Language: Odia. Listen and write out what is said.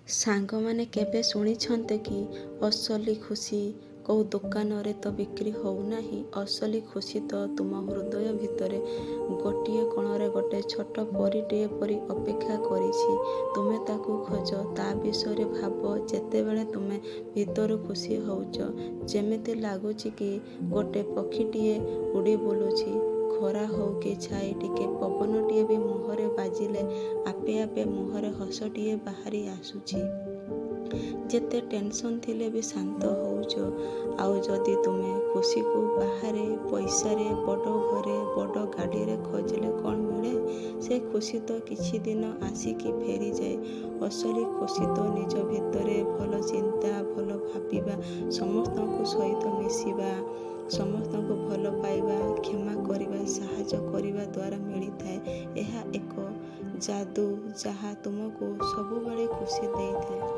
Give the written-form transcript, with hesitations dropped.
ସାଙ୍ଗମାନେ, କେବେ ଶୁଣିଛନ୍ତି କି ଅସଲି ଖୁସି କୋଉ ଦୋକାନରେ ତ ବିକ୍ରି ହେଉନାହିଁ। ଅସଲି ଖୁସି ତ ତୁମ ହୃଦୟ ଭିତରେ ଗୋଟିଏ କୋଣରେ ଗୋଟେ ଛୋଟ ପରୀଟିଏ ପରି ଅପେକ୍ଷା କରିଛି। ତୁମେ ତାକୁ ଖୋଜ, ତା ବିଷୟରେ ଭାବ। ଯେତେବେଳେ ତୁମେ ଭିତରୁ ଖୁସି ହେଉଛ, ଯେମିତି ଲାଗୁଛି କି ଗୋଟେ ପକ୍ଷୀଟିଏ ଉଡ଼ି ବୁଲୁଛି। ଖରା ହେଉ କି ଛାଇ, ଟିକେ ପବନଟିଏ ବି ମୁହଁରେ ବାଜିଲେ ଆପେ ଆପେ ମୁହଁରେ ହସଟିଏ ବାହାରି ଆସୁଛି। ଯେତେ ଟେନସନ୍ ଥିଲେ ବି ଶାନ୍ତ ହେଉଛ। ଆଉ ଯଦି ତୁମେ ଖୁସିକୁ ବାହାରେ, ପଇସାରେ, ବଡ଼ ଘରେ, ବଡ଼ ଗାଡ଼ିରେ ଖୋଜିଲେ କ'ଣ ମିଳେ? ସେ ଖୁସି ତ କିଛି ଦିନ ଆସିକି ଫେରିଯାଏ। ଅସଲି ଖୁସି ତ ନିଜ ଭିତରେ ଭଲ ଚିନ୍ତା, ଭଲ ଭାବିବା, ସମସ୍ତଙ୍କ ସହିତ ମିଶିବା, ସମସ୍ତଙ୍କୁ ଭଲ ପାଇବା, କ୍ଷମା କରିବା, ସାହାଯ୍ୟ କରିବା ଦ୍ୱାରା ମିଳିଥାଏ। ଏହା ଏକ ଯାଦୁ, ଯାହା ତୁମକୁ ସବୁବେଳେ ଖୁସି ଦେଇଥାଏ।